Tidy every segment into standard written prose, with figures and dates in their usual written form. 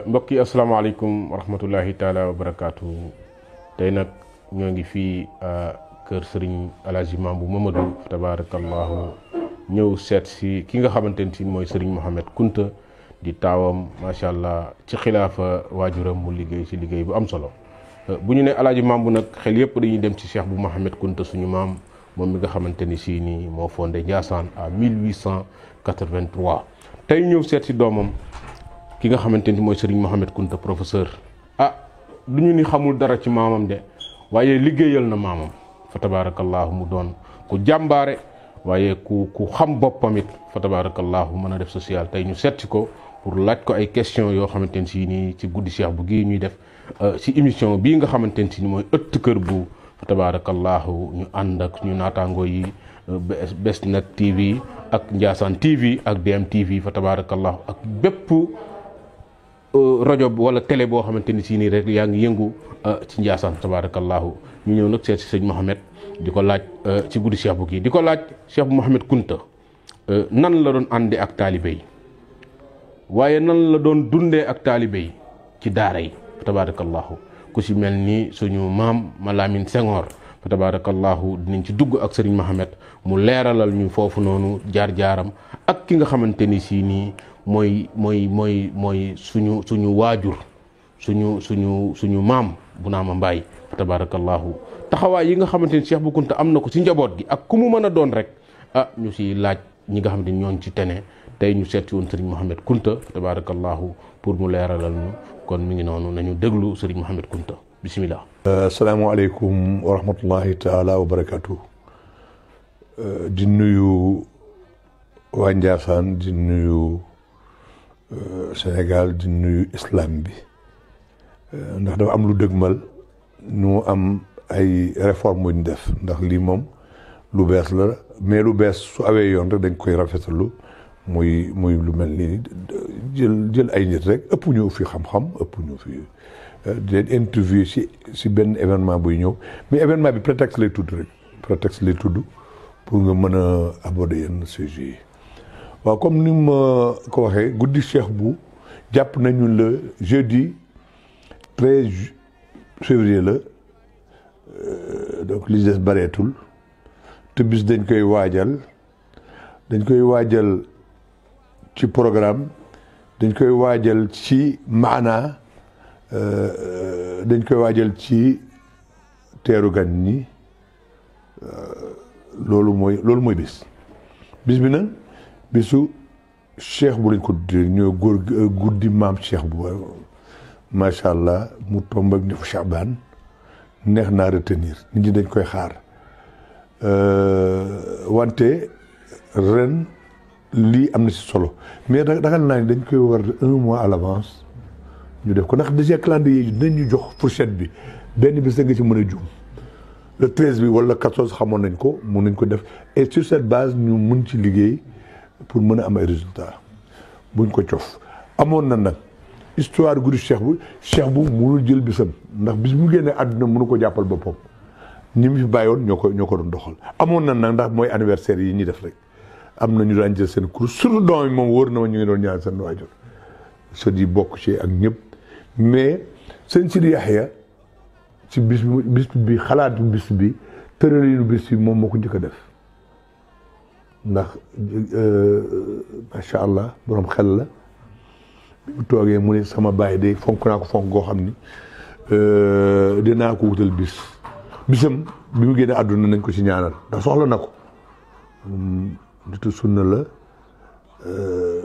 mbokk yi asalaamaaleykum wa rahmatullahi taala wa barakaatu. tey nag ñoo ngi fii kër Serigne Alaaji Mambu Mamadou tabarakallahu ñëw seet si ki nga xamante ni si mooy Serigne Mohamed Kunta di taawam macha allah ci xilaafa waajuram mu liggéey ci liggéey bu am solo. bu ñu ne Alaaji Mambu nag xel yëpp dañuy dem ci Cheikh bu Mohamed Kunta suñu maam moom mi nga xamante ni si nii moo fondé Ndiassane à 1883. tey ñëw seet si doomam ki nga xamante ni mooy Serigne Mohamed Kunta professeur. du ñu ni xamul dara ci maamam de waaye liggéeyal na maamam fa tabarakallahu mu doon ku jàmbaare waaye ku xam boppam it fa tabarakallahu mën a def social. tey ñu seet si ko pour laaj ko ay question yoo xamante ni si nii ci guddi Cheikh bu gii ñuy def si émission bii nga xamante ni si ni mooy ëtt kër bu fa tabarakallahu ñu ànd ak ñu naataangoo yi Besnet TV ak Ndiassane TV ak DMTV fa tabarakallahu ak bépp rajo wala télé boo xamante ni si nii rek yaa ngi yëngu ci Ndiassane tabarakallahu ñu ñëw nag seet si sëñ Mohamed di ko laaj ci guddi Cheikh bu kii di ko laaj Cheikh bu Mohamed Kunta nan la doon àndee ak taalibe yi waaye nan la doon dundee ak taalibe yi ci daara yi tabarakallahu ku si mel ni suñu maam Malamine Senghor fa tabarakallahu dinañ ci dugg ak Serigne Mohamed mu leeralal ñu foofu noonu jaar-jaaram ak ki nga xamante ni si nii mooy suñu waajur suñu maam bu naama mbaay fa tabarakallahu taxawaay yi nga xamante ni Cheikh bu Kunta am na ko ci njaboot gi ak ku mu mën a doon rek ñu si laaj ñi nga xamante ni ñooñ ci tene tey ñu seet si woon Serigne Mohamed Kunta fa tabarakallahu pour mu leeralal ñu kon mi ngi noonu nañu déglu Serigne Mohamed Kunta bismillah. asalaamaaleykum wa rahmatullahi taala wa barakatuh. di nuyu waa Ndiassane di nuyu Sénégal di nuyu islam bi ndax dafa am lu dëgmal ñu am ay réforme yu ñu def ndax lii moom lu bees la mais lu bees su awee yoon rek dañ koy rafetalu muy lu mel nii jël ay nit rek ëpp ñu fi xam-xam ëpp ñu fi di leen interview si benn événement buy ñëw mais événement bi prétexte lay tudd rek prétexte lay tudd pour nga mën a aborder yenn sujet yi. waaw comme ni ma ko waxee guddi Cheikh bu jàpp nañu le jeudi 13 février la donc li des bareetul te bis dañ koy waajal ci programme dañ koy waajal ci maanaa dañ koy waajal ci teeru gan ñi loolu mooy bis bi nag bisu Cheikh bu lañ ko tuddee ñoo guddi maam Cheikh bu macha allah mu tomb ak nifu Chaban neex naa retenir nit ñi dañ koy xaar wante ren lii am na si solo mais dagal naa ni dañ koy war 1 mois à l'avance ñu def ko ndax déjà calendrier yi dinañ ñu jox fourchette bi benn bis da nga ci mën a juum le 13 bi wala 14 xamoon nañ ko mun nañ ko def et sur cette base ñu mun ci liggéey pour mën a am ay résultats buñ ko cof amoon na nag histoire guddi Cheikh bu mënul jël bisam ndax bis mu génnee àdduna mënu ko jàppal boppam ñi mu fi bàyyoon ñoo ko doon doxal amoon na nag ndax mooy anniversaire yi ñuy def rek am na ñu daan jël seen cours surtout doom yi moom wóor na ma ñu ngi doon ñaan seen waajur sët yi bokk ci ak ñëpp mais sëñ Sidi Yaxya ci bis bi xalaatu bis bi tëralinu bis bi moom moo ko njëkk a def ndax macha allah borom xel la bi mu toogee mu ne sama baay de fonk naa ko fonk goo xam ni dinaa ko wutal bisam bi mu génne àdduna nañ ko ci ñaanal ndax soxla na ko nitu sunna la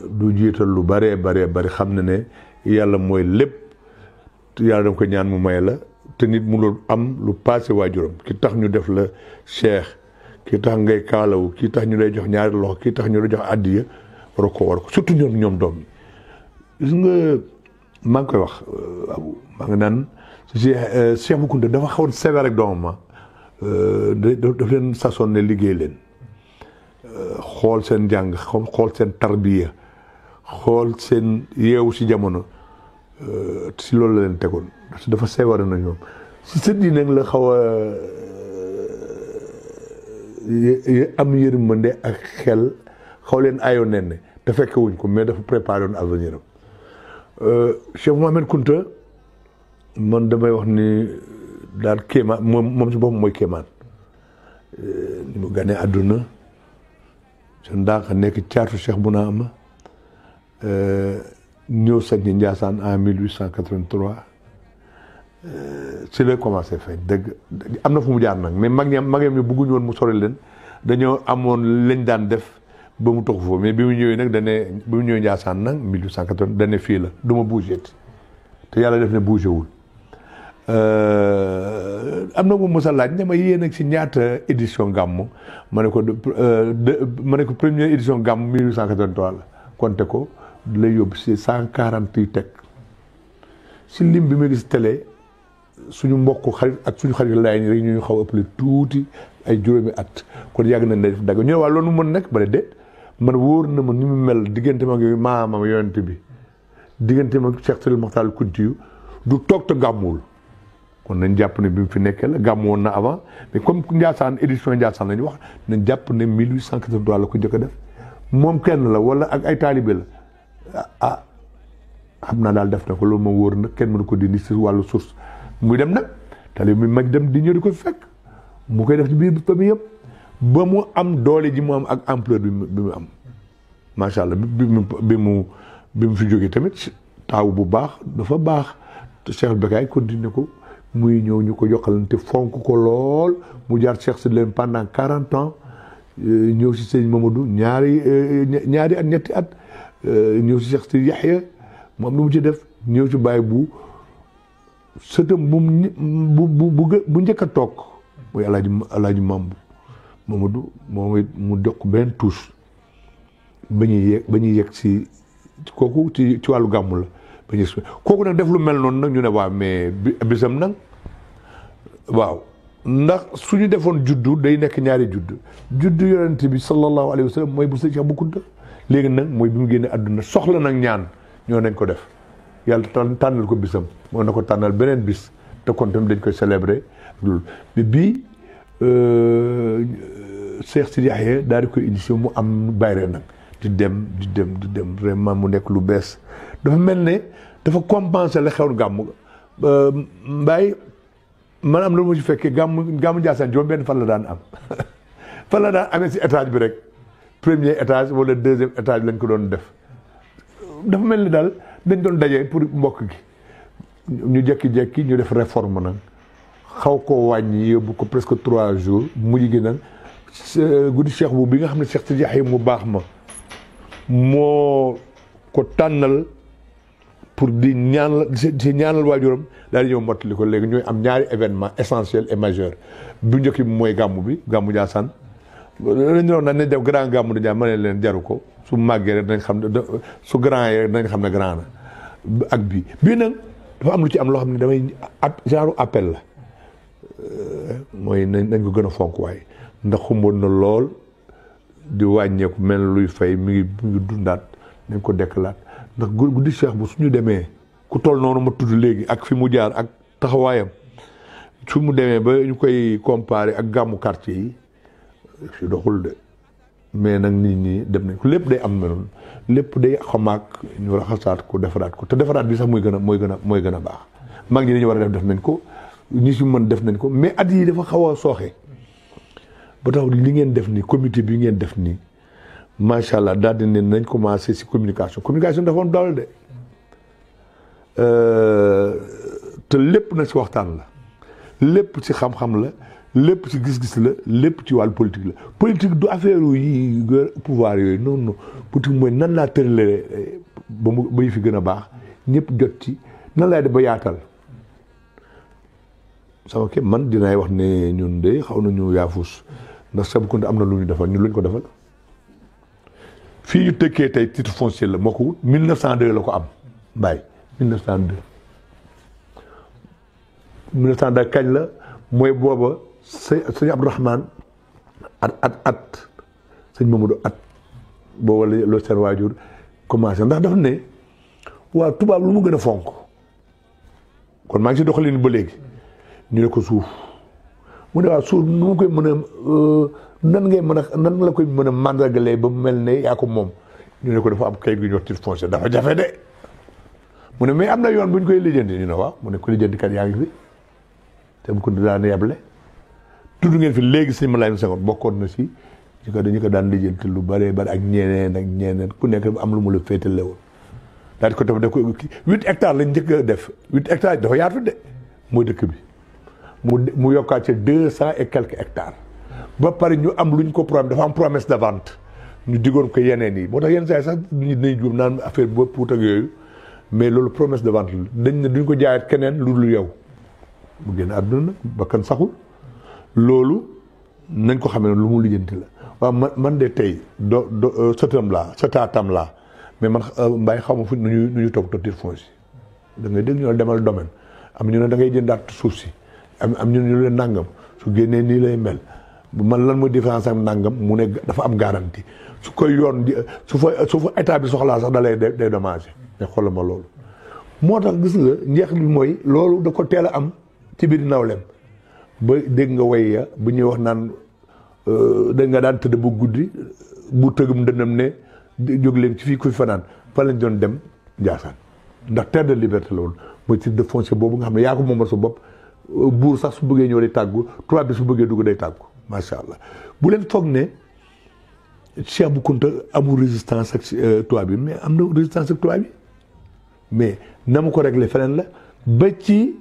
du jiital lu bari xam na ne yàlla mooy lépp yàlla danga ko ñaan mu may la te nit mu loolu am lu passé waajuram ki tax ñu def la cheikh kii tax ngay kaalawu kii tax ñu lay jox ñaari loxo kii tax ñu lay jox àddiya war ko surtout ñoom doom yi gis nga maa ngi koy wax Abu maa ngi naan Cheikh bu Kunta dafa xawoon sévère ak doomam daf leen sasoon ne liggéey leen xool seen njàng xool seen tarbiya xool seen yeewu si jamono si loolu la leen tegoon dafa sévère na ñoom si sët yi nag la xaw a am yërmande ak xel xaw leen ayoo nen te fekke wuñ ko mais dafa préparé woon avenir am Cheikh Mouhamed Kounta man damay wax ni daal kéemaan moom ci boppam mooy kéemaan ni mu ganee àdduna sa ndaaka nekk caatu Cheikh Bounama ñëw sañ ni Ndiassane en 1883 ci la commencé feeñ dëgg am na fu mu jaar nag mais magam ñu bëgguñu woon mu sori leen dañoo amoon lañ daan def ba mu toog foofu mais bi mu ñëwee nag bi mu ñëwee Ndiassane nag 1880 dane fii la du ma bougé te yàlla def ne bougé wul am na mu mos a laaj ne ma yéen ak si ñaata édition gàmmu ma ne ko première édition gàmmu 1883 la compté ko lay yóbbu si 140 yu teg si lim bi ma gis télé suñu mbokk xarit ak suñu xarit laay ni rek ñu xaw a ëppale tuuti ay juróomi at kon yàgg nañ def dagg ñu ne waa loolu mën nekk ba déet man wóor na ma ni mu mel diggante ma ak maamam yonent bi diggante ma Cheikh Seydi Mokhtar Kountiyu du toog te gàmmuwul kon nañ jàpp ne bi mu fi nekkee la gàmmu woon na avant mais comme Ndiassane édition Ndiassane la ñu wax nañ jàpp ne 1883 la ko njëkk a def moom kenn la wala ak ay taalibe la xam naa daal def na ko loolu moom wóor na kenn mënu ko dindi si wàllu source muy dem nag taalibe mi mag dem di ñëw di ko fekk mu koy def ci biir famille yëpp ba mu am doole ji mu am ak ampleur bi mu am macha allah bi mu fi jógee tamit taaw bu baax dafa baax te Cheikh Bécaye continué ko muy ñëw ñu ko yokkalante fonk ko lool mu jaar Cheikh Sidy Lamine pendant 40 ans ñëw si sëñ Mamadou ñaari at ñetti at ñëw si Cheikh Sidy Yahya mu am lu mu ci def ñëw ci Baye bu sëtam bu njëkk a toog mooy alaaji Mambu Mamadou moom it mu jox ko benn touche ba ñuy yegg si kooku ci wàllu gàmmu la ba ñuy kooku nag def lu mel noonu nag ñu ne waaw mais bisam nag waaw ndax suñu defoon juddu day nekk ñaari juddu yonent bi sallallahu alayhi wa sallam mooy bu sëñ Cheikh Bou Kounta léegi nag mooy bi mu génnee àdduna soxla nag ñaan ñoo nañ ko def yàlla tànnal ko bisam moo na ko tànnal beneen bis te kon tamit dañ koy célébrer loolu mais bii Cheikh Sidy Yahya daal di koy initié mu am bayre nag di dem vraiment mu nekk lu bees dafa mel ne dafa compenser la xewoon gàmmu Mbaye man am na lu ma ci fekkee gàmmu Ndiassane juróom benn fan la daan am fan la daan amee si étage bi rek premier étage wala deuxième étage lañ ko doon def dafa mel ni daal dañ doon daje pour mbokk gi ñu jekki-jekki ñu def réforme nag xaw ko wàññi yóbbu ko presque 3 jours mujj gi nag guddi Cheikh bu bi nga xam ne Cheikh Sidy Yahya mu baax ma moo ko tànnal pour di ñaanal waajuram daal di ñëw mottali ko léegi ñooy am ñaari événement essentiel et majeur bu njëkk bi mooy gàmmu Ndiassane lañu doon nañ def grand gàmmu Ndiassane ma ne leen jaru ko su màggee rek dañ xam ne su grand yi rek dañ xam ne grand na ak bii nag dafa am lu ci am loo xam ne damay genre appel la mooy nañ ko gën a fonk waaye ndax xumboon na lool di wàññeeku mel luy fay mi ngi dundaat nañ ko dekkalaat ndax guddi Cheikh bu suñu demee ku toll noonu ma tudd léegi ak fi mu jaar ak taxawaayam su mu demee ba ñu koy comparer ak gàmmu quartier yi si doxul de mais nag nit ñi dem nañ ko lépp day am meloon lépp day xamaak ñu raxasaat ko defaraat ko te defaraat bi sax mooy gën a baax mag ñi dañu war a def nañ ko ñi si mën def nañ ko mais at yi dafa xaw a sooxe ba tax li ngeen def nii comité bi ngeen def nii macha allah daal di ne nañ commencé si communication dafa am doole de te lépp na si waxtaan la lépp ci xam-xam la lépp ci gis-gis la lépp ci wàllu politique du affaire yi pouvoir yooyu non politique mooy nan laa tëralee ba fi gën a baax ñëpp jot ci nan laay def ba yaatal sama képp man dinaay wax ne ñun de xaw nañu yaafus ndax Cheikh Bou Kounta am na lu ñu defal ñun lu ñu ko defal fii ñu tëkkee tey titre foncier la moo ko wut 1902 la ko am Mbaye 1902 kañ la mooy booba sëñ Abdourahmane at sëñ Mamadou at booba la loo seen waajur commencé ndax dafa ne waaw tubaab lu mu gën a fonk kon maa ngi si doxalin ba léegi ñu ne ko suuf mu ne waaw suuf nu mu koy mën a nan la koy mën a mandargalee ba mu mel ne yaa ko moom ñu ne ko dafa am kayit gu ñor titre foncier dafa jafe de mu ne mais am na yoon bu ñu koy lijjanti ñu ne waaw mu ne ko lijjantikat yaa ngi fi te mu ko daan yeble tudd ngeen fi léegi sëñ Malaye Senghor bokkoon na si ñu ko daan lijjanti lu bëree bëri ak ñeneen ku nekk am lu mu la féetale woon daal di ko def ko 8 hectares lañ njëkk a def 8 hectares dafa yaatu de mooy dëkk bi mu yokkaat ci 200 et quelques hectares ba pare ñu am luñ ko programme dafa am promesse de vente ñu diggoon ko yeneen yi moo tax yenn saa yi sax ñu dinañ juum naan affaire ba puut ak yooyu mais loolu promesse de vente la dañ ne duñ ko jaayaat keneen lu dul yow mu génn àdduna nag bakkan saxul loolu nañ ko xamee lu mu lijjanti la waaw man de tey sëtaatam laa mais man Mbaye xaw ma fu nu ñu toog titre foncier da ngay dégg ñu la demal domaine am ñu ne da ngay jëndaat suuf si am ñu leen nangam su génnee nii lay mel man lan mooy différence am nangam mu ne dafa am garantie su koy yoon su fa état bi soxlaa sax da lay day dommagé mais xoolal ma loolu. moo tax gis nga njeex bi mooy loolu da ko teel a am ci biir nawleem ba dégg nga way ya bu ñuy wax naan da nga daan tëdd bu guddi bu tëgum dënam ne jóg leen ci fii kuy fanaan fa lañ doon dem Ndiassane ndax terre de liberté la woon mooy titre de foncier boobu nga xam ne yaa ko moomal sa bopp buur sax su bëggee ñëw day tàggu tubaab bi su bëggee dugg day tàggu macha allah bu leen foog ne Cheikh Bou Kounta amul résistance ak tubaab bi mais am na résistance ak tubaab bi mais na mu ko réglé feneen la ba ci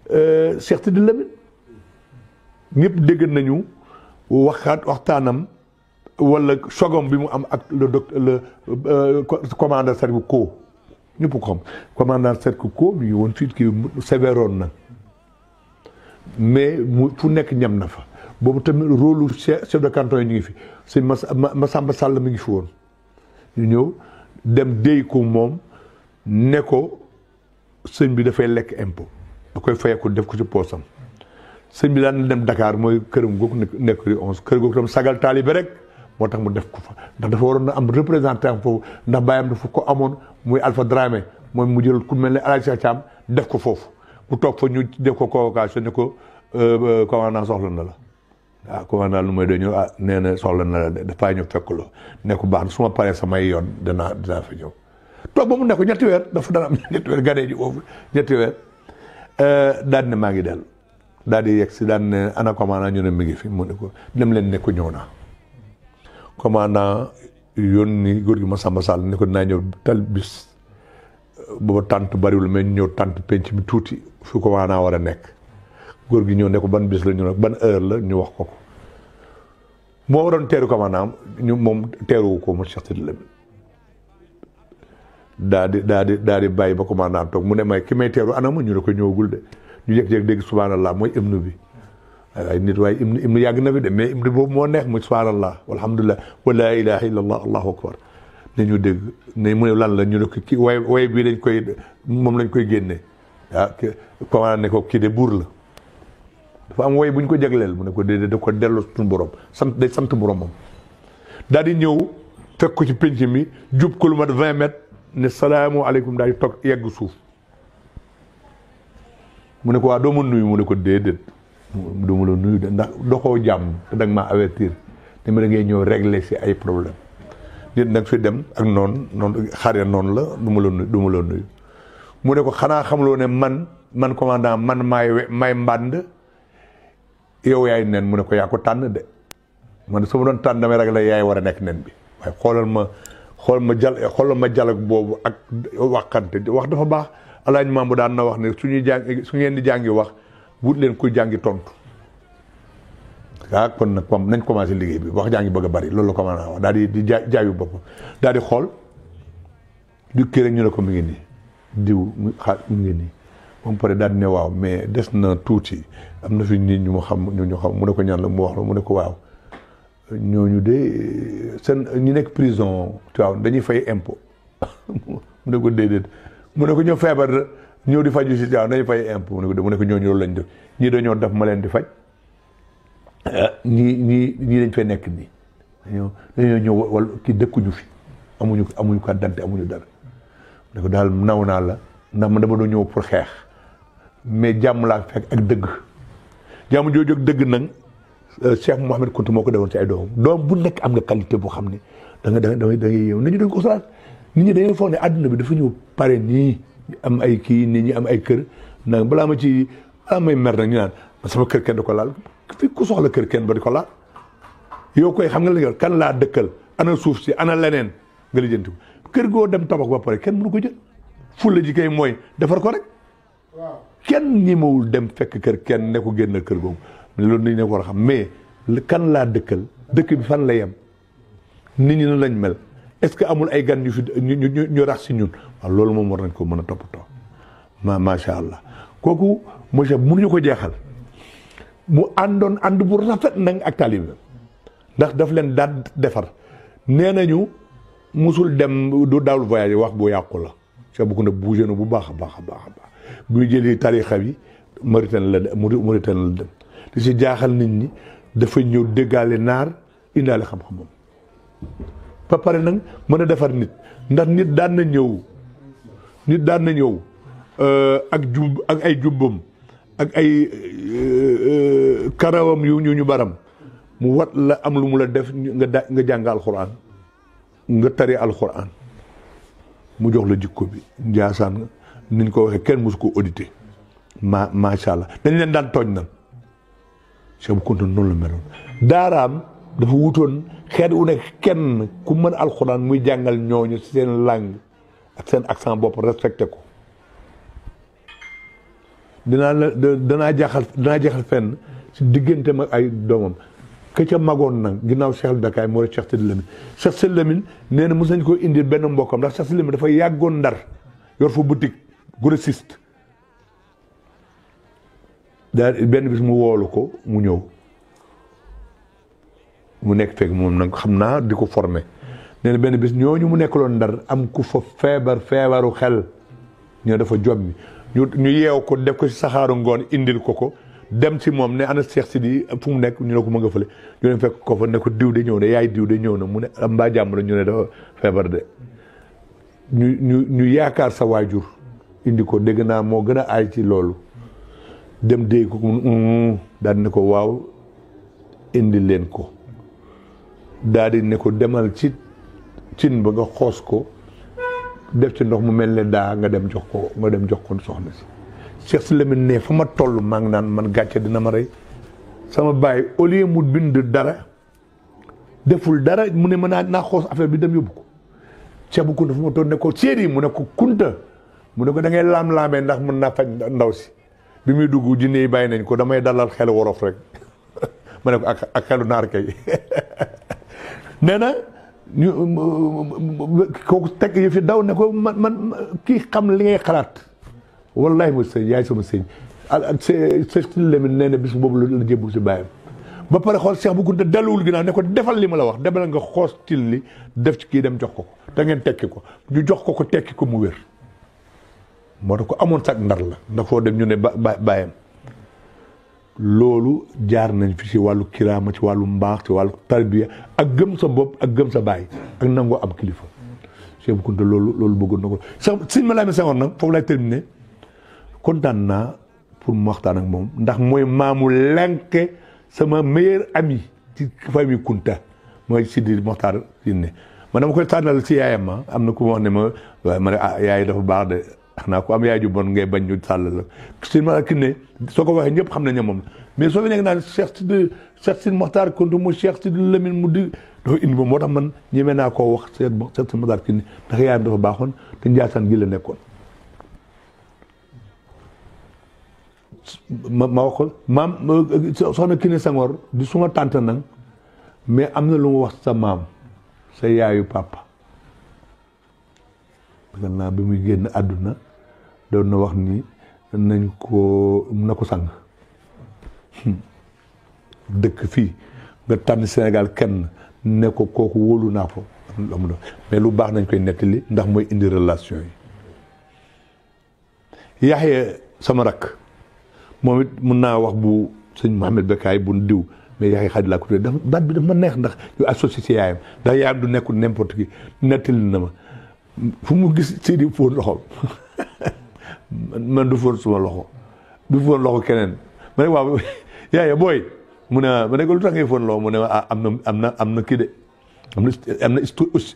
Cheikh Sidi Lamine ñëpp dégg nañu waxtaanam wala sogom bi mu am ak le commandant Serge Ko ñëpp ko xam commandant Serge Ko mi ngi woon fii kii sévéroon na mais mu fu nekk ñam na fa boobu tamit rôle chef de canton yi ñu ngi fi sëñ Massamba Sall mi ngi fi woon ñu ñëw dem déy ko moom ne ko sëñ bi dafay lekk impôt da koy fayeeku def ko ci poosam sëñ bi daan dem Dakar mooy këram googu nekk rue 11 kër googu tam sagal taalibe rek moo tax mu def ko fa ndax dafa waroon na am représentant foofu ndax bàyyam dafa ko amoon muy Alpha Dramé mooy mu jël ku mel ne El Hadj Cheikh Thiam def ko foofu mu toog fa ñu def ko convocation ne ko commandant soxla na la waaw commandant lu may doon ñëw nee na soxla na la dafaa ñëw fekk loo ne ko baax na su ma paree samay yoon dinaa fa ñëw toog ba mu ne ko ñetti weer dafa daan am ñetti weer ganee ji foofu ñetti weer daal ne maa ngi dellu daal di yegg si daan ne ana commandant ñu ne mi ngi fi mu ne ko dem leen ne ko ñëw naa commandant yónni góor gi Massamba Sall ne ko dinaa ñëw tal bis booba tànt bariwul mais ñu ñëw tànt penc mi tuuti fu commandant war a nekk góor gi ñëw ne ko ban bis la ñu ne ban heure la ñu wax ko moo waroon teeru commandant ñu moom teeruwu ko mu Cheikh Sidi Lamine daa di bàyyi ba commandant toog mu ne may ki may teeru anama ñu ne ko ñëwagul de ñu jékki-jékki dégg subhanallah mooy hymne bi ay nit waaye hymne yàgg na fi de mais hymne boobu moo neex muy subhanallah walhamdulillah wa la ilaha illallah allahu akbar ne ñu dégg ne mu ne lan la ñu ne ko kii way bii moom lañ koy génne commandant ne ko kii de buur la dafa am way bu ñu ko jagleel mu ne ko déedéet da ko delloo suñu borom day sant boromam daal di ñëw fekk ko ci penc mi jub ko lu mat 20 mètres ne salaamualeykum daal di toog yegg suuf mu ne ko waa doo ma nuyu mu ne ko déedéet du ma la nuyu de ndax doxoo jàmm te da nga maa avertir ne ma da ngay ñëw régler si ay problème nit nag fi dem ak noonu xare noonu la du ma la nuyu mu ne ko xanaa xamuloo ne man commandant man may mbànd yow yaay nen mu ne ko yaa ko tànn de man su ma doon tànn damay rek la yaay war a nekk nen bi waaye xoolal ma dialogue boobu ak waxante wax dafa baax alaaj maam bu daan na wax ne su ngeen di jàngi wax wut leen kuy jàngi tontu kon nag comme nañ commencé liggéey bi wax jàngi bëgg a bari loolu la ko mën a wax daal di jaayu boppam daal di xool du kii rek ñu ne ko mi ngi nii diw mi ngi nii moom pare daal di ne waaw mais des na tuuti am na fi nit ñu mu xam mu ne ko ñaan la mu wax la mu ne ko waaw ñooñu de seen ñu nekk prison tu vois dañuy fay impôt mu ne ko déedéet mu ne ko ñoo feebar ñëw di faju si waaw dañuy fay impôt mu ne ko ñooñu loolu lañ def ñii dañoo def ma leen di faj ñii dañ fay nekk nii dañoo ñëw wala kii dëkkuñu fi amuñu carte d'identité amuñu dara mu ne ko daal naw naa la ndax man dama doon ñëw pour xeex mais jàmm laa fekk ak dëgg jàmm jooju ak dëgg nag Cheikh Mouhamed Kounta moo ko defoon ci ay doom bu nekk am nga qualité boo xam ne da ngay yow nañu dañ ko solaat nit ñi dañuy foog ne àdduna bi dafa ñëw pare nii am ay kii nit ñi am ay kër nag balaa may mer nag ñu naan sama kër kenn du ko laal fi ku soxla kër kenn ba di ko laal yow koy xam nga la kan laa dëkkal ana suuf si ana leneen nga lijjanti ko kër goo dem tabax ba pare kenn mënu ko jël fulla ji kay mooy defar ko rek kenn ñi mawul dem fekk kër kenn ne ko génn kër googu loolu nit ñi ko war a xam mais kan laa dëkkal dëkk bi fan la yem nit ñi lañ mel est-ce que amul ay gan ñu fi ñu rax si ñun waaw loolu moom war nañ ko mën a toppatoo macha allah kooku monsieur mënuñu ko jeexal mu àndoon ànd bu rafet nag ak taalibe ndax daf leen daan defar nee nañu musul dem du daawul voyage wax bu yàqu la Cheikh Bou Kounta bougé na bu baax a baax a baax a baax bu ñu jëlee tarixa bi Mauritanie la dem li si jaaxal nit ñi dafa ñëw déggaale naar indaale xam-xamam ba pare nag mën a defar nit ndax nit daan na ñëw ak ay jubbam ak ay karawam yu ñu baram mu wat la am lu mu la def nga jàng alxuraan nga tari alxuraan mu jox la jikko bi njaasaan niñ ko waxee kenn mosu ko audité macha allah dañ leen daan tooñ nan Cheikh Bou Kounta noonu la meloon daaraam dafa wutoon xeet wu nekk kenn ku mën alxuraan muy jàngal ñooñu seen langue ak seen accent bopp respecté ko danaa jaxal fenn si diggante mag ay doomam ka ca magoon nag ginnaaw Cheikh Bekkaay moo Cheikh Sidi Lamine Cheikh Sidi Lamine nee na mos nañ ko indi benn mbokkam ndax Cheikh Sidi Lamine dafa yàggoon Ndar yor fa boutique grossiste daal benn bis mu woolu ko mu ñëw mu nekk fekk moom nag xam naa di ko formé nee na benn bis ñooñu mu nekkaloon Ndar am ku fa feebaru xel ñoo dafa jommi ñu yeew ko def ko si saxaaru ngoon indil ko dem si moom ne ana Cheikh Sidi fu mu nekk ñu ne ko ma nga fële ñu ne fekk ko fa ne ko diw de ñëw na yaay diw de ñëw na mu ne am mbaa jàmm la ñu ne dafa feebar de ñu yaakaar sa waajur indi ko dégg naa moo gën a aay ci loolu dem dégg ko daal di ne ko waaw indi leen ko daal di ne ko demal ci cin ba nga xoos ko def ci ndox mu mel ne daa nga dem jox ko soxna si Cheikh Sidi Lamine ne fa ma toll maa ngi naan man gàcce dina ma rey sama baay au lieu mu bind dara deful dara mu ne ma naa xoos affaire bi dem yóbbu ko Cheikh Bou Kounta fa ma toll ne ko séeri mu ne ko Kounta mu ne ko da ngay laam-laamee ndax mën naa faj ndaw si bi muy dugg jinne yi bàyyi nañ ko damay dalal xel wolof rek ma ne ko ak xelu naar kay nee na ñu kooku teg yi fi daw ne ko man kii xam li ngay xalaat wallahi ma sëñ yaay sama sëñ Cheikh Sidi Lamine nee na bis boobu la jébbu si bàyyam ba pare xool Cheikh Bou Kounta delluwul ginnaaw ne ko defal li ma la wax demal nga xoos til li def ci kii dem jox ko te ngeen tekki ko ñu jox ko tekki ko mu wér moo tax ko amoon sag Ndar la ndax foo dem ñu ne bàyyam loolu jaar nañ fi si wàllu kiraama ci wàllu mbaax ci wàllu tarbiya ak gëm sa bopp ak gëm sa baay ak nangoo am kilifa Cheikh Bou Kounta loolu bëggoon na ko sëñ Malamine Senghor nag foofu lay terminé kontaan naa pour mu waxtaan ak moom ndax mooy maamu lenke sama meilleur ami ci famille Kounta mooy Sidi Mokhtar Sinne man dama koy tànnal si yaayam ma am na ku ma wax ne ma ne yaay dafa baax de xanaa ko am yaay ju bon ngay bañ ñu sàll la si ma ki ne soo ko waxee ñëpp xam nañ ne moom la mais soo fi nekk naan Cheikh Sidi Mokhtar Kounta mu Cheikh Sidi Lamine mu di dafa indi moom moo tax man ñemee naa koo wax Cheikh Sidi Mokhtar ki ne ndax yaayam dafa baaxoon te Njaasaan gi la nekkoon ma wax ko maam soxna Kiné Senghor di suma tànt nag mais am na lu mu wax sa maam sa yaayu papa parce naa bi muy génn àdduna doon na wax ni na ko sang dëkk fii nga tànn Sénégal kenn ne ko kooku wóolu naa ko mais lu baax nañ koy nettali ndax mooy indi relation yi Yaxya sama rakk moom it mën naa wax bu sëñ Mouhamed Bekkaay bu diw mais Yaxya Xaadi laa ko tuddee dafa baat bi dafa ma neex ndax yu associé ci yaayam ndax yaayam du nekkul n'importe qui nettali na ma fu mu gis Sidi fóon loxoom man du fóon suma loxo du fóon loxo keneen ma ne waaw yaaya booy mu ne ma ne ko lu tax ngay fóon loxo mu ne ah am na kii de am na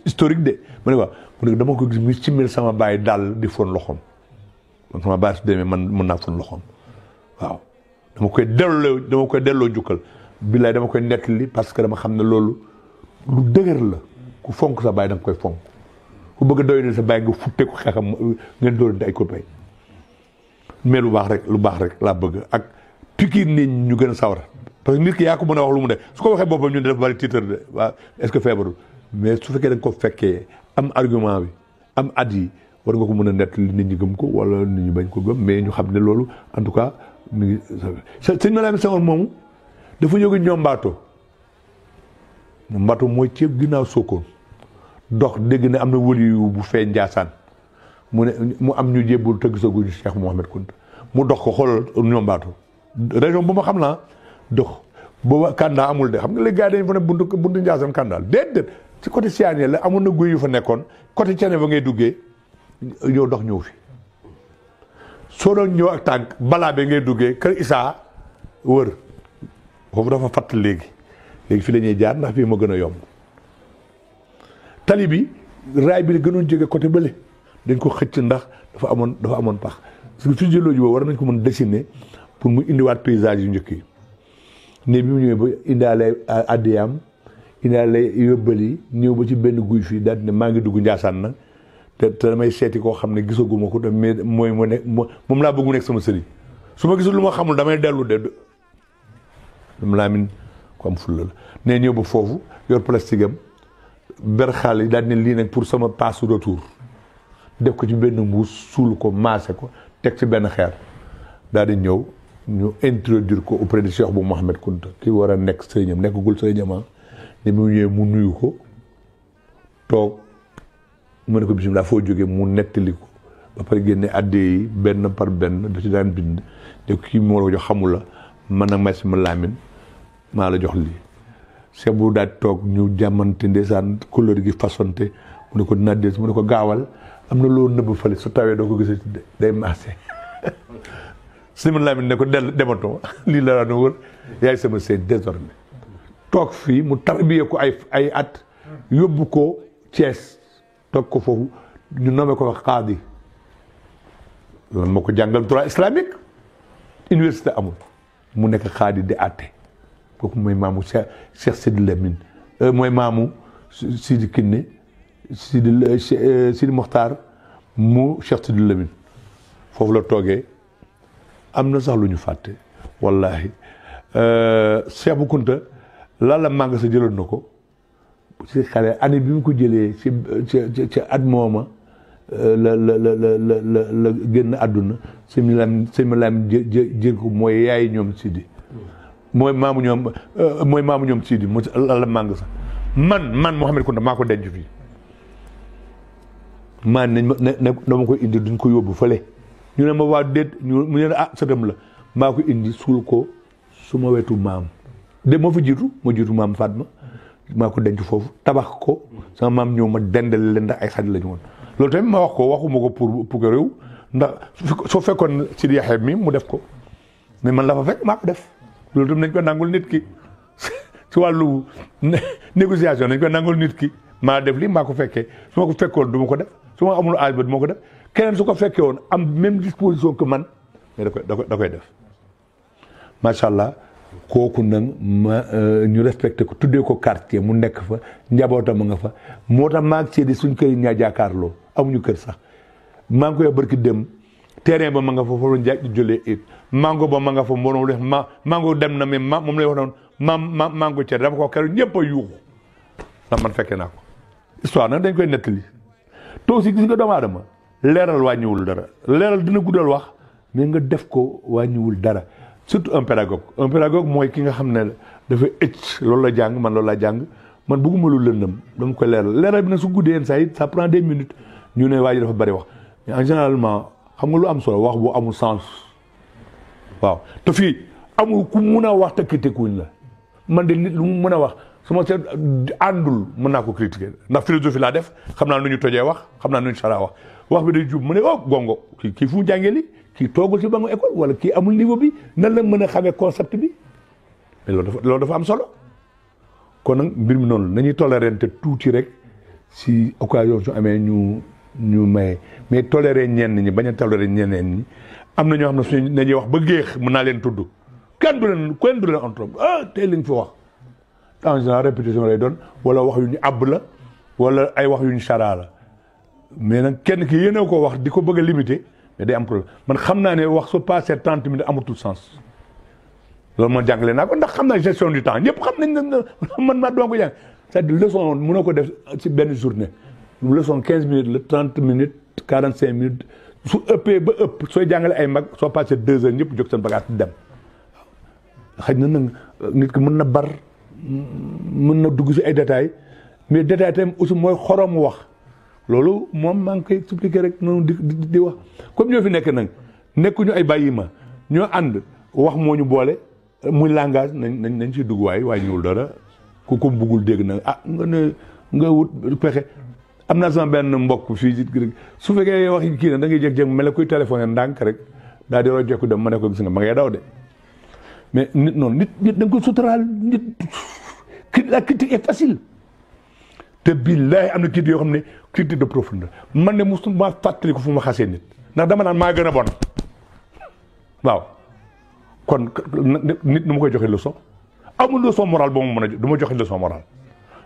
historique de ma ne waaw mu ne dama ko gis muy simmil sama baay daal di fóon loxoom kon sama bàyyi su demee man mën naa fon loxoom waaw dama koy delloo njukkal billaay dama koy nettali parce que dama xam ne loolu lu dëgër la ku fonk sa bàyyi da nga koy fonk ku bëgg a doy sa bàyyi nga futte ko xeexam ngeen doolante ay copain mais lu baax rek laa bëgg ak pikiir nit ñi ñu gën a sawar parce que nit ki yaa ko mën a wax lu mu ne su ko waxee boppam ñu ne dafa bari titre de waaw est-ce que feebarul mais su fekkee da nga ko fekkee am argument bi am at yi war nga ko mën a nettali nit ñi gëm ko wala nit ñi bañ ko gëm mais ñu xam ne loolu en tout cas mi ngi sëñ Malamine Senghor moomu dafa jóge ñombaato mooy ceeb ginnaaw Sokone dox dégg ne am na wëli yu bu fee Njaasaan mu am ñu jébbul tëgg sa guñu Cheikh Mouhamed Kounta mu dox ko xoolal ñombaato région bu ma xam naa dox booba Kanda amul de xam nga léegi gars yi dañu fa ne buntu Njaasaan Kanda déedéet ci côté Siané la amoon na guy yu fa nekkoon côté Thiéné ba ngay duggee ñëw dox ñëw fi soo doon ñëw ak tànk balaa be ngay duggee kër Issa wër foofu dafa fatt léegi fi la ñuy jaar ndax fii ma gën a yomb tali bi raay bi la gënoon jóge côté bële dañ ko xëcc ndax dafa amoon pax parce que physiologie boobu war nañ ko mën dessiner pour mu indiwaat paysage yu njëkk yi ne bi mu ñëwee ba indaale addiyaam indaale yóbbali ñëw ba ci benn guy fii daal di ne maa ngi dugg Njaasaan nag te damay seeti koo xam ne gisaguma ko mais mooy mu ne moom laa bëgg mu nekk sama sëriñ su ma gisul lu ma xamul damay dellu de dam Laamin ko am fulla la ne ñëw ba foofu yor plastique am ber xaal yi daal ne lii nag pour sama passe retour def ko ci benn mbuus suul ko maase ko teg ci benn xeer daal di ñëw ñu introduire ko auprès de Cheikh bu Mouhamed Kounta ki war a nekk sëriñam nekkagul sëriñam ne mu ñëwee mu nuyu ko toog mu ne ko bisimilah foo jógee mu nettali ko ba pare génne addee yi benn par benn da ci daan bind de kii moo la ko jox xamul la man nag may sama Laamin maa la jox lii Cheikh bu daal toog ñu jàmmante ndeysaan couleur gi façonte mu ne ko dinaa des mu ne ko gaawal am na loo nëbb fële su tawee doo ko gisee day maase sama Laamin ne ko dematoo lii la daan wër yaay sama sëy désormais toog fii mu tarbiyee ko ay at yóbbu ko Thiès toog ko foofu ñu nommé ko fa qaadi lan moo ko jàngal droit islamique université amul mu nekk qaadi di àtte kooku mooy maamu Cheikh Sidi Lamine mooy maamu Sidi Kiné Sidi Mokhtar mu Cheikh Sidi Lamine foofu la toogee am na sax lu ñu fàtte wallahi Cheikh bu Kounta lan la màgg sa jëloon na ko ci xale année bi mu ko jëlee ci at mooma la génn àdduna sëñ Lam jël ko mooy yaay ñoom Sidi mooy maamu ñoom Sidi mu la màng sax man Mouhamed Kounta maa ko denc fii maa nañ ma ne dama koy indi duñ ko yóbbu fële ñu ne ma waa déet mu ne sëtam la maa ko indi suul ko su ma wetu maam de moo fa jiitu maam Fatma maa ko denc foofu tabax ko sama maam ñëw ma dendal leen ndax ay xaj la ñu woon loolu tamit ma wax ko waxuma ko pour que réew ndax soo fekkoon Sidi Yaxya mi mu def ko mais man la fa fekk maa ko def loolu tamit nañ ko nangul nit ki ci wàllu négociation nañ ko nangul nit ki maa def lii maa ko fekkee su ma ko fekkoon du ma ko def su ma amul âge ba du ma ko def keneen su ko fekkee woon am même disposition que man mais da koy def macha allah. kooku nag ñu respecté ko tuddee ko quartier mu nekk fa njabootam nga fa moo tax maa ngi seedi suñ kër yi ñaa jàkkaarloo amuñu kër sax maa ngi koy barki dem terrain ba ma nga fa foofu la jëlee it mango ba ma nga fa mbooloo def mango dem na mais moom lay wax noonu mango cere dama ko keroog ñëpp a yuuxu ndax man fekkee naa ko histoire nag dañ koy nettali te aussi gis nga doomu aadama leeral wàññiwul dara leeral dina guddal wax mais nga def ko wàññiwul dara. surtout un pédagogue mooy ki nga xam ne dafa ëcc loolu la jàng man loolu la jàng man bëgguma lu lëndëm dama koy leeral bi nag su guddee yenn saa yi ça prend des minutes ñu ne waa ji dafa bari wax mais en généralement xam nga lu am solo wax bu amul sens waaw te fii amul ku mun a wax te critiquewuñ la man de nit lu mu mën a wax su ma seet àndul mën naa ko critiquer ndax philosophie laa def xam naa nu ñu tojee wax xam naa nu ñu saraa wax bi day jub mu ne oh gongo kii fu mu jàngee li kii toogul ci bangu école wala kii amul niveau bi nan la mën a xamee concept bi mais loolu dafa am solo kon nag mbir mi noonu nañuy tolérante tuuti rek si occasion su amee ñu ñu may mais toléré ñenn ñi bañ a toléré ñeneen ñi am na ñoo xam ne suñu dañuy wax ba géex mën naa leen tudd kenn du leen entre tey liñ fi wax en général répétition lay doon wala wax yu ñu àbb la wala ay wax yu ñu chara la mais nag kenn ki yéene ko wax di ko bëgg a limiter mais day am problème man xam naa ne wax su passé 30 minutes amatul sens loolu man jàngale naa ko ndax xam naa gestion du temps ñëpp xam nañ ne man maa doon ko jàng c'est-à-dire leçon mënoo ko def ci benn journée leçon 15 minutes la 30 minutes 45 minutes su ëppee ba ëpp sooy jàngale ay mag soo passé 2 heures ñëpp jóg seen bagage dem xëy na nag nit ki mën na bar mën na dugg si ay détails mais détails tam aussi mooy xorom wax loolu moom maa ngi koy expliquer rek noonu di wax comme ñoo fi nekk nag nekkuñu ay bàyyi ma ñoo ànd wax moo ñu boole muy langage nañ ciy dugg waaye ñëwul dara ku ko buggul dégg nag nga wut pexe am naa sama benn mbokk fii su fekkee wax kii na da ngay jékki-jékki mel ne kuy téléphoné ndànk rek daal di rojjeeku dem ma ne ko gis nga ma ngay daw de mais nit noonu nit da nga ko suturaal nit la critique est facile te billahi am na critique yoo xam ne critique de profondeur man ne mosuma fàttali ko fu ma xasee nit ndax dama naan maa gën a bon waaw kon nit nu ma koy joxe leçon amul leçon morale ba mu mën a du ma joxe leçon morale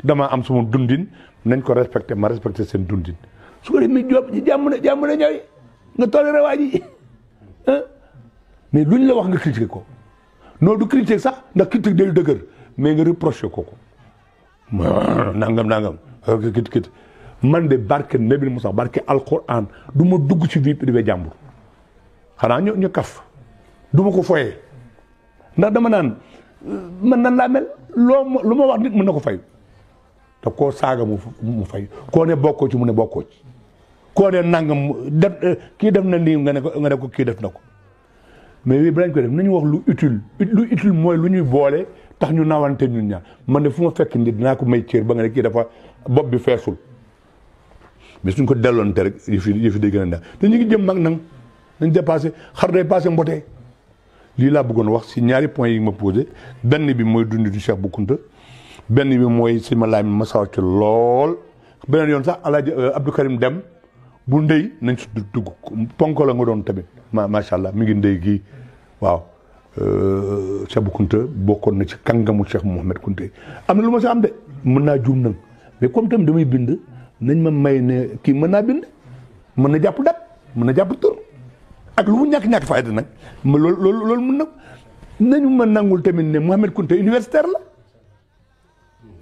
damaa am suma dundin nañ ko respecté ma respecté seen dundin su ko defee jàmm na ñooy nga toléré waa ji mais luñ la wax nga critiqué ko non du critiqué sax ndax critique day dëgër mais nga reproché ko nangam kit man de barke Nabi Musa barke alquran du ma dugg ci vie privée jàmbur xanaa ñu kaf du ma ko foyee ndax dama naan man nan laa mel lu ma wax nit mën na ko fay te koo saaga mu fay koo ne bokkoo ci mu ne bokkoo ci koo ne nangam kii def na nii nga ne ko kii def na ko mais bii balañ ko def nañu wax lu utile mooy lu ñuy boole tax ñu nawante ñun ñaar man de fu ma fekk nit dinaa ko may cër ba nga ne kii dafa bopp bi feesul mais suñ ko delloonte rek yëfi day gën a neex te ñu ngi jëm mag nag nañ dépassé xar day passé mbotee lii laa bëggoon wax si ñaari points yi ma posé benn bi mooy dundi du Cheikh Bou Kounta benn bi mooy si ma laaj ma sawar ci lool beneen yoon sax Alaaji Abdou Karim Dem bu ndey nañ si dugg ponk la nga doon tamit macha allah mi ngi ndey gii waaw Cheikh Bou Kounta bokkoon na ci kàngamu Cheikh Mouhamed Kounta am na lu ma si am de mën naa juum nag mais comme tamit damay bind nañ ma may ne kii mën naa bind mën na jàpp dat mën na jàpp tur ak lu mu ñàkk fayda nag ma loolu mën na nañu ma nangul tamit ne Mouhamed Kounta universitaire la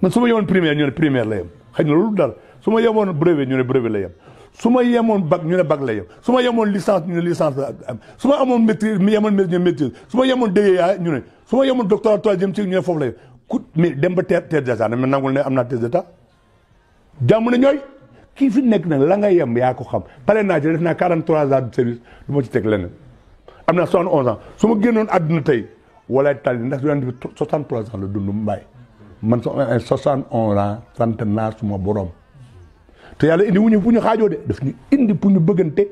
man su ma yemoon primaire ñu ne primaire la yem xëy na loolu dara su ma yemoon brevet ñu ne brevet la yem su ma yemoon bac ñu ne bac la yem su ma yemoon licence ñu ne licence la am su ma amoon maîtrise mi yemoon maîtrise su ma yemoon DEA ñu ne su ma yemoon doctorat troisième cycle ñu ne foofu la yem ku mais dem ba thèse d'état dama nangul ne am naa thèse d'état jàmm na ñooy kii fi nekk nag la nga yem yaa ko xam pare naa ci def naa 43 ans de service du ma ci teg leneen am naa 71 ans su ma génnoon àdduna tey wala tali ndax yonent bi 63 ans la dund mbaay man so 71 ans sant naa suma borom te yàlla indi wuñu pour ñu xaajoo de daf ñu indi pour ñu bëggante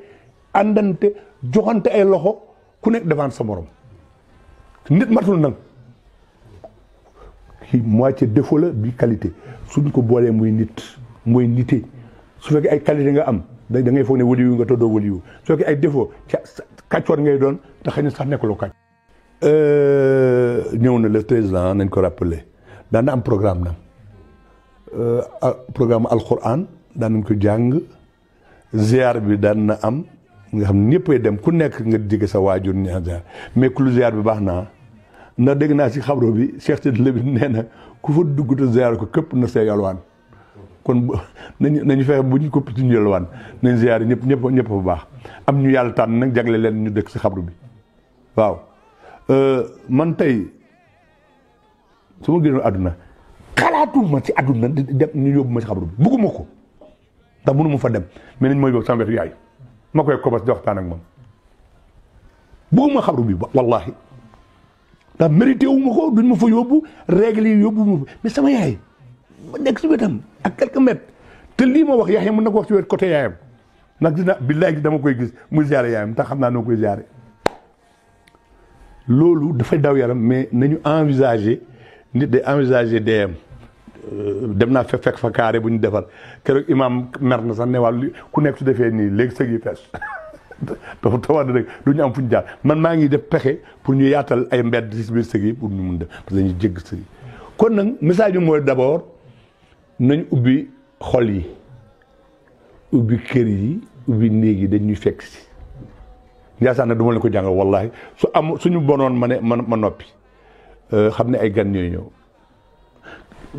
àndante joxante ay loxo ku nekk devant sa borom nit matul nag kii moitié défaut la bi qualité suñ ko boolee muy nit mooy nité su fekkee ay qualité nga am da ngay foog ne waliyu nga toddoo waliyu su fekkee ay défaut kàccoor ngay doon te xëy na sax nekkuloo kàcc ñëw na le 13 ans nañ ko rappelé daan na am programme nag programme alquran daan nañ ko jàng ziar bi daan na am nga xam ñëppay dem ku nekk nga jege sa waajur ñaan ziar mais ku lu ziar bi baax naa ndax dégg naa si xabro bi Cheikh Sidi Lebi nee na ku fa dugg te ziar ko képp na see yalwaan kon nañu fexe bu ñu ko ci ñu yalwaan nañ ziar yi ñëpp fa baax am ñu yàlla tànn nag jagle leen ñu dëkk si xabru bi waaw man tey su ma génnoon àdduna xalaatuma ci àdduna dem ñu yóbbu ma ci xabru bi bugguma ko ndax mënu ma fa dem mais nañ mooy boobu sama wetu yaay ma koy kobas di waxtaan ak moom bugguma xabru bi wallahi ndax mérité wu ma ko duñ ma fa yóbbu règle yi yóbbu ma fa mais sama yaay ma nekk si wetam ak quelques mètres te lii ma wax yaayam mën na ko wax ci wet côté yaayam ndax dina billahi dama koy gis muy ziare yaayam tax xam naa noo koy ziare loolu dafay daw yaram mais nañu envisager nit day envisager deem dem naa fekk fa carré bu ñu defar keroog imam mer na sax ne wàllu ku nekk su defee nii léegi sëg yi fees dafa tawaat rek du ñu am fu ñu jaar man maa ngi def pexe pour ñu yaatal ay mbedd ci biir sëg yi pour ñu mun def parce que dañuy jégg sëg yi kon nag message bi mooy d'abord nañ ubbi xol yi ubbi kër yi ubbi néeg yi dañuy fekk si Ndiassane nag du ma leen ko jàngal wallahi suñu bonoon ma noppi xam ne ay gan ñooy ñëw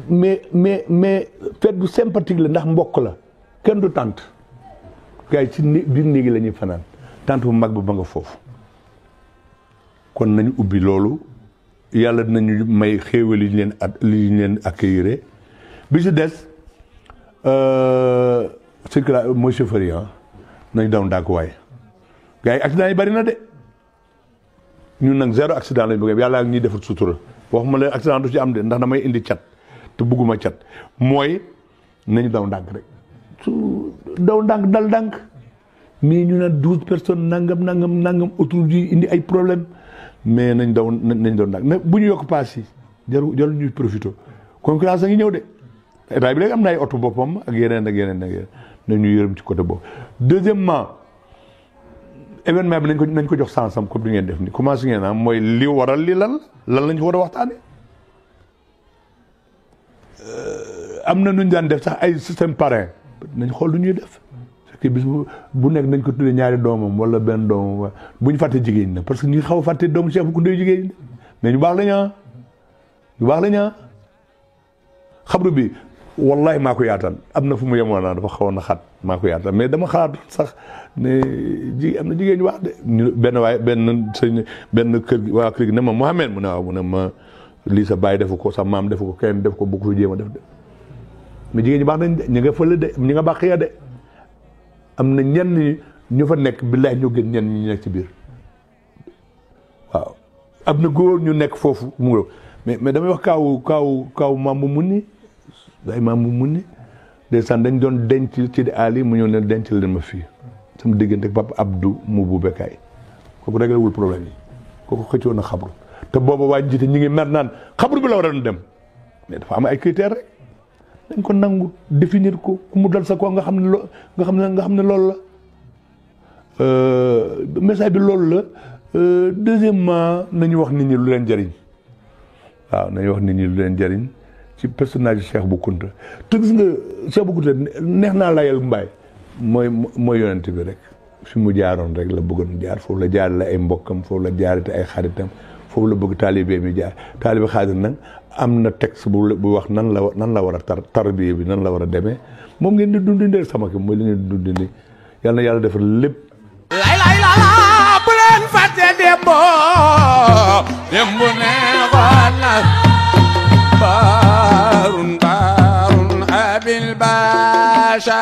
mais fête bu sympathique la ndax mbokk la kenn du tànt gars yi ci biir néegi la ñuy fanaan tànt bu mag ba nga foofu kon nañu ubbi loolu yàlla dinañu may xéewal yi ñu leen accueillir bi si des circulation mooy chauffeur yi nañ daw ndànk waaye gars yi accident yi bari na de ñun nag zéro accident lañ bëgg yàlla ak ñuy defal sutura waxuma la accident du ci am de ndax damay indi cat te bugguma cat mooy nañu daw ndànk rek su daw ndànk dal ndànk mais ñu naan 12 personnes nangam autoroute yi indi ay problème mais nañ daw ndànk bu ñu yokk paas yi jarul ñuy profité concurrence a ngi ñëw de état bi léegi am na ay oto boppam ak yeneen nañu yërëm ci côté boobu. deuxièmement événement bi nañ ko jox sansam comme bi ngeen def ni commencé ngeen am mooy li waral li lan lañ ci war a waxtaane am na nu ñu daan def sax ay système parrain nañ xool lu ñuy def parce que bis bu nekk nañ ko tuddee ñaari doomam wala benn doomam bu ñu fàtte jigéen ñi parce que ñu xaw a fàtte doomu chef bu ko ndey jigéen ñi mais ñu baax lañaa xabru bi wallahi maa ko yaatal am na fu mu yemoon naa dafa xawoon na xat maa ko yaatal mais dama xalaat sax ne am na jigéen ñu wax de ñu benn kër gi waa kër gi ne ma Mouhamed mu ne waaw mu ne ma lii sa baay defu ko sa maam defu ko kenn def ko bu ko jéem a def de mais jigéen ñi baax nañ de ñu nga fële de ñu nga baax ya de am na ñenn ñu fa nekk billahi ñoo gën ñenn ñi nekk ci biir waaw am na góor ñu nekk foofu mu mais damay wax kaaw maam bu mun ni day maam bu mun ni ndeysaan dañ doon denc ci di Ali mu ñëw ne denc leen ma fii sama diggante ak papa Abdou mu bu bekkaay kooku réglé wul problème yi kooku xëccoo na xabru te booba waa jiite ñi ngi mer naan xabru bi la war a dem mais dafa am ay critères rek dañ ko nangu définir ko ku mu dal sa ko nga xam ne loolu la message bi loolu la deuxièmement nañu wax nit ñi lu leen jëriñ waaw nañu wax nit ñi lu leen jëriñ ci personnage Cheikh Bou Kounta te gis nga Cheikh Bou Kounta neex naa layal mbaay mooy yonent bi rek fi mu jaaroon rek la bëggoon jaar foofu la jaarale ay mbokkam foofu la jaarate ay xaritam foofu la bëgg taalibe mi jaar taalibe xaadir nag am na texte bu wax nan la war a tarbiya bi nan la war a demee moom ngeen di dundindee sama ki mooy li ngeen di dundindi yàlla na yàlla defal lépp lay bu leen fàtte démbo neexoon na baarun abil baasha